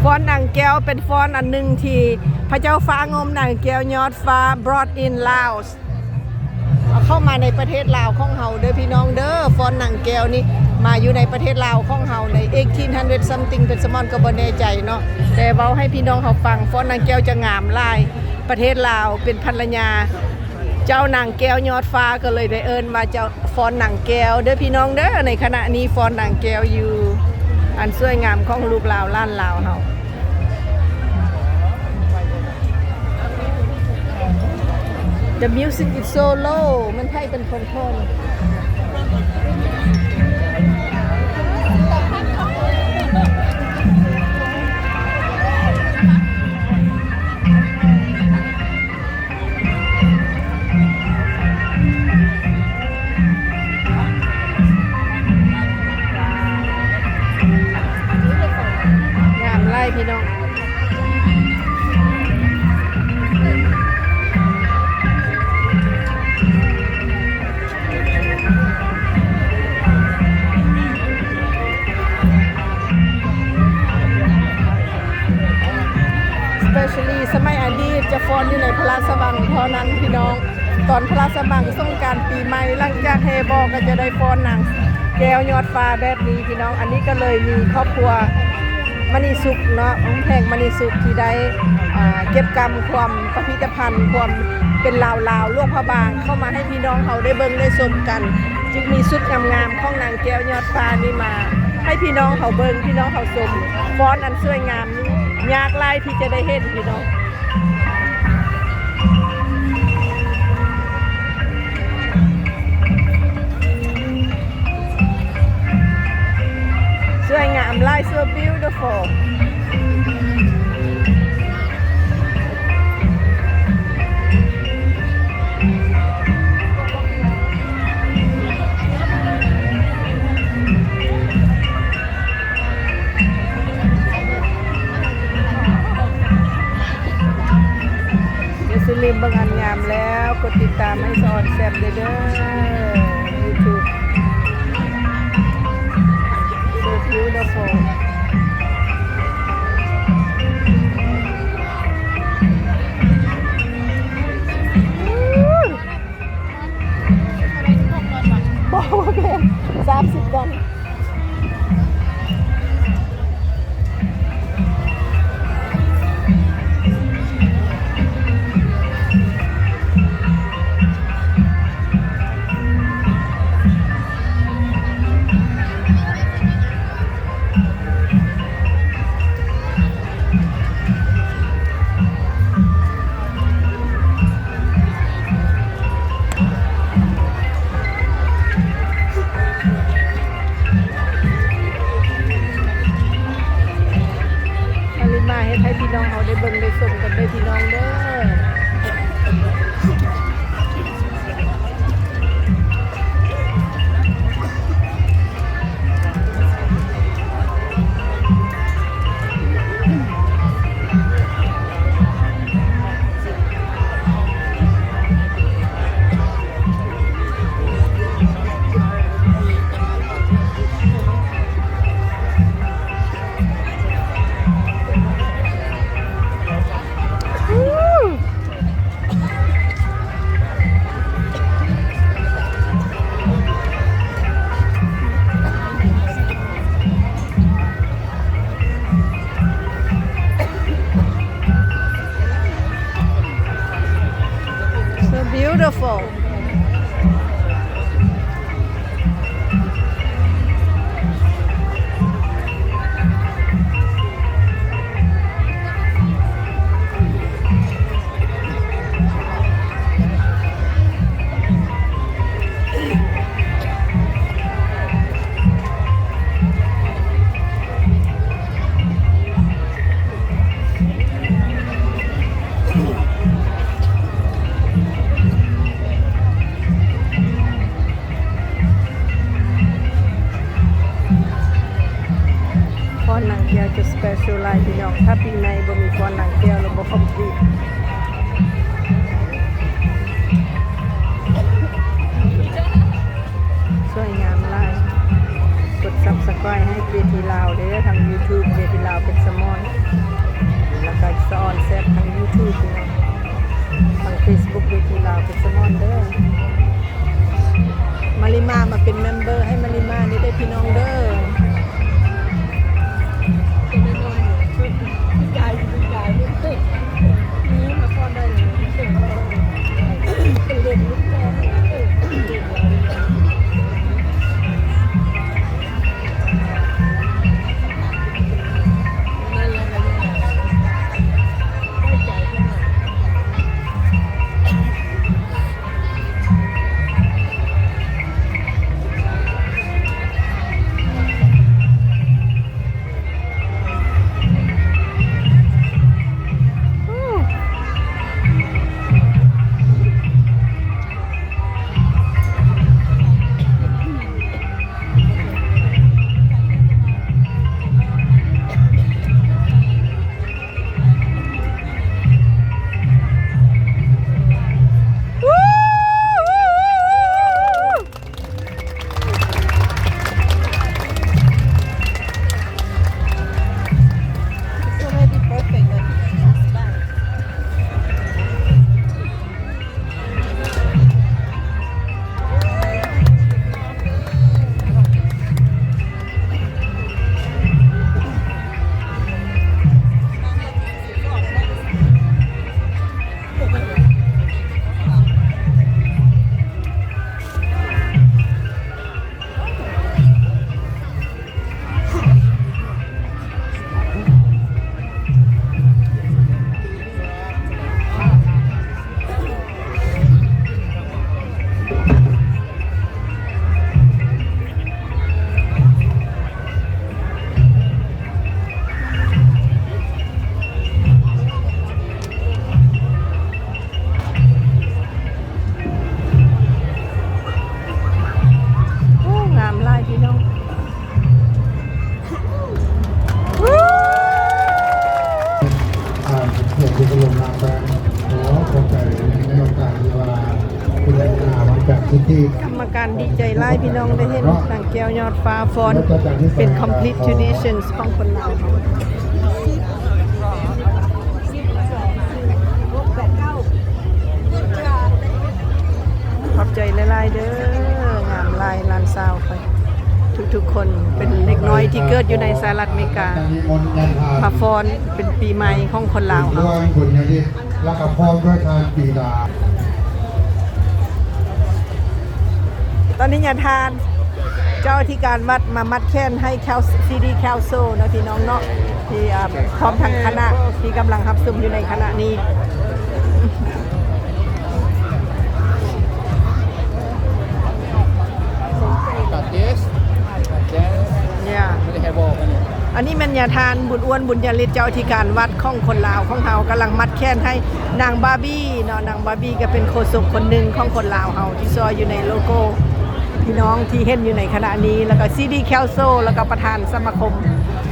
ຟອນນາງແກ້ວເປັນຟອນອັນໜຶ່ງທີ່ພະເຈົ້າຟ້າງົມນາງແກ້ວຍອດຟ້າ brought in Laos ເອົາເຂົ້າມາໃນປະເທດລາວຂອງເຮົາເດີພີ່ນ້ອງເດີ. ຟອນນາງແກ້ວນີ້ມາຢູ່ໃນປະເທດລາວຂອງເຮົາໃນ eighteen hundred something ເປັນສະໝອນກໍບໍ່ແນ່ໃຈເນາະ ແຕ່ເວົ້າໃຫ້ພີ່ນ້ອງເຮົາຟັງ ຟອນນາງແກ້ວຈະງາມຫຼາຍ. ປະເທດລາວເປັນພັນລະຍາເຈົ້ານາງແກ້ວຍອດຟ້າ ກໍເລີຍໄດ້ເອີ້ນວ່າເຈົ້າ ຟອນນາງແກ້ວເດີພີ່ນ້ອງເດີ. ໃນຂະນະນີ້ຟອນນາງແກ້ວຢູ່ອັນສວຍງາມຂອງລູກລາວຫຼານລາວເຮົາ. The music is so low ມັນໃຜເປັນຄົນ ງາມຫຼາຍພີ່ນ້ອງ. Especially ສະໄໝອະດີດຈະຟ້ອນຢູ່ໃນພະລາຊະວັງເທົ່ານັ້ນພີ່ນ້ອງ. ຕອນພະລາຊະວັງສົງການປີໃໝ່ ຫຼັງຈາກແຫ່ບໍ່ກໍຈະໄດ້ຟ້ອນນາງແກ້ວຍອດຟ້າແບບນີ້ພີ່ນ້ອງ. ອັນນີ້ກໍເລີຍມີຄອບຄົວ ມະນີສຸກເນາະ ໂຮງແຮງມະນີສຸກ ທີ່ໄດ້ ອ່າ ເກັບກຳຄວາມ ພິພິທະພັນຄວາມເປັນລາວລາວ ຫຼວງພະບາງ ເຂົ້າມາໃຫ້ພີ່ນ້ອງເຮົາໄດ້ເບິ່ງໄດ້ຊົມກັນ ຈຶ່ງມີຊຸດງາມໆຂອງນາງແກ້ວຍອດຟ້ານີ້ມາໃຫ້ພີ່ນ້ອງເຮົາເບິ່ງ ພີ່ນ້ອງເຮົາຊົມ. ຟ້ອນອັນສວຍງາມນີ້ຍາກຫຼາຍທີ່ຈະໄດ້ເຫັນພີ່ນ້ອງ. ສວຍງາມຫຼາຍ so beautiful. ຢ່າລືມເບິ່ງອັນງາມແລ້ວ ກົດຕິດຕາມໃຫ້ສະອອນແຊບເດີ YouTube. So beautiful. ບໍ່ ບໍ່ແມ່ນ ສາມສິບດອນ. ອັນນີ້ມາເຮັດໃຫ້ພີ່ນ້ອງເຮົາໄດ້ເບິ່ງໄດ້ຊົມກັນເດີພີ່ນ້ອງເດີ. So beautiful.ຟ້ອນນາງແກ້ວຈະ special ຫຼາຍ ພີ່ນ້ອງ. ຖ້າປີໃໝ່ບໍ່ມີຟ້ອນນາງແກ້ວແລ້ວບໍ່ complete. ສວຍງາມຫຼາຍ. ກົດ Subscribe ໃຫ້ເວທີລາວເດີ້ ທາງ YouTube ເວທີລາວເພັດສະໝອນ ແລ້ວກໍສະອອນແຊບທາງ YouTube ເນາະ ທາງ Facebook ເວທີລາວເພັດສະໝອນເດີ້. ມາລິມາມາເປັນເມັມເບີໃຫ້ມາລິມານີ້ເດີ້ພີ່ນ້ອງເດີ້. It's already perfect, like, it's just done. ໂອ້ ງາມຫຼາຍພີ່ນ້ອງ. ທ່ານເປັນຜູ້ລົງນາມແປງ ຂໍຂອບໃຈໃນໂອກາດທີ່ວ່າເປັນງານມາຈາກພື້ນທີ່. ກຳມະການດີໃຈຫຼາຍພີ່ນ້ອງ ໄດ້ເຫັນນາງແກ້ວຍອດຟ້າຟ້ອນເປັນ complete traditions ຂອງຄົນລາວເຮົາ. ຂອບໃຈຫຼາຍໆເດີ້ ງາມຫຼາຍຫຼານສາວຂ້ອຍ ທຸກໆຄົນ ເປັນເດັກນ້ອຍທີ່ເກີດຢູ່ໃນສະຫະລັດອາເມລິກາ ມາຟ້ອນເປັນປີໃໝ່ຂອງຄົນລາວເຮົາ. ແລ້ວກໍພ້ອມດ້ວຍທ່ານປີດາ. ຕອນນີ້ຍາທ່ານ ເຈົ້າອະທິການວັດມາມັດແຂນໃຫ້ Cal-, ຊີດີ Kelso ເນາະ ພີ່ນ້ອງເນາະ ທີ່ ອ່າ ພ້ອມທັງຄະນະທີ່ກຳລັງຮັບຊົມຢູ່ໃນຂະນະນີ້. Got this. Got that. Yeah. ອັນນີ້ແມ່ນຍາທ່ານ ບຸນອ້ວນ ບຸນຍາລິດ ເຈົ້າອະທິການວັດຂອງຄົນລາວຂອງເຮົາ ກຳລັງມັດແຂນໃຫ້ນາງບາບີເນາະ. ນາງບາບີກໍເປັນໂຄສົກຄົນໜຶ່ງຂອງຄົນລາວເຮົາ ທີ່ຊ່ອຍຢູ່ໃນໂລໂກ້ ພີ່ນ້ອງທີ່ເຫັນຢູ່ໃນຂະນະນີ້ ແລ້ວກໍຊີດີ Kelso ແລ້ວກໍປະທານສະມາຄົມ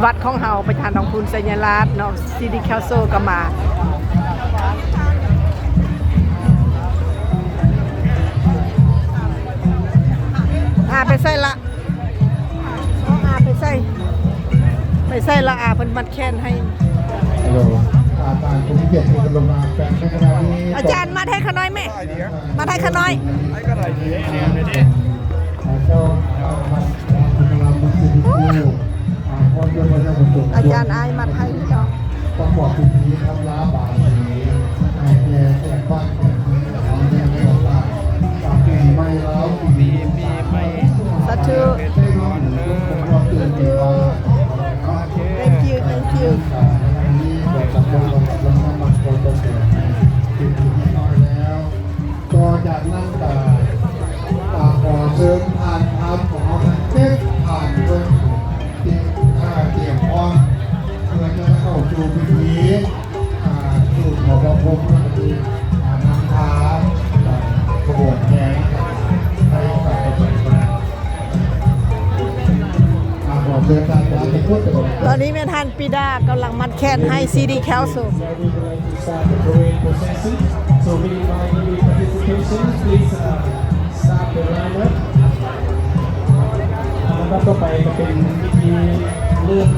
ວັດຂອງເຮົາ ປະທານທອງຄູນ ໄຊຍະລາດເນາະ ຊີດີ Kelso ກໍມາ. ອາ ໄປໃສລະ? ອາ ໄປໃສ ໄປໃສລະ? ອາ ເພິ່ນມັດແຂນໃຫ້. ອາຈານ ມັດໃຫ້ຂ້ານ້ອຍແມ່ ມັດໃຫ້ຂ້ານ້ອຍ. ອາຈານ ອ້າຍມັດໃຫ້ເຈົ້າ. ປະກອບພິທີທຳລາບາສີໃຫ້ແກ່ແຂກບ້ານແຂກເມືອງຂອງເມືອງເຈົ້າຕາກ ປີໃໝ່ລາວ ປີ ສາທຸ ສາທຸ Thank you, thank you. ຕໍ່ຈາກນັ້ນກໍ ອ່າ ຂໍເຊີນທ່ານພາມຂອງເຮົາທັງເຈັດທ່ານເພິ່ນ ທີ່ ອ່າ ຕຽມພ້ອມເພື່ອຈະເຂົ້າສູ່ພິທີ ອ່າ ສູ່ຂອງພະພົມ ແລ້ວກໍທີ່ ອ່າ ນຳພາ ອ່າ ຂະບວນແຫ່ໄປ ໄປ ໄປ ໄປ ອ່າ ຂໍເຊີນທ່ານ ຕອນນີ້ແມ່ນທ່ານ ປີດາກຳລັງມັດແຂນໃຫ້ ຊີດີ Kelso. Start the parade procession. So we invite every participation, please, uh, start the lineup. ລຳດັບຕໍ່ໄປກໍເປັນພິທີເລີ່ມ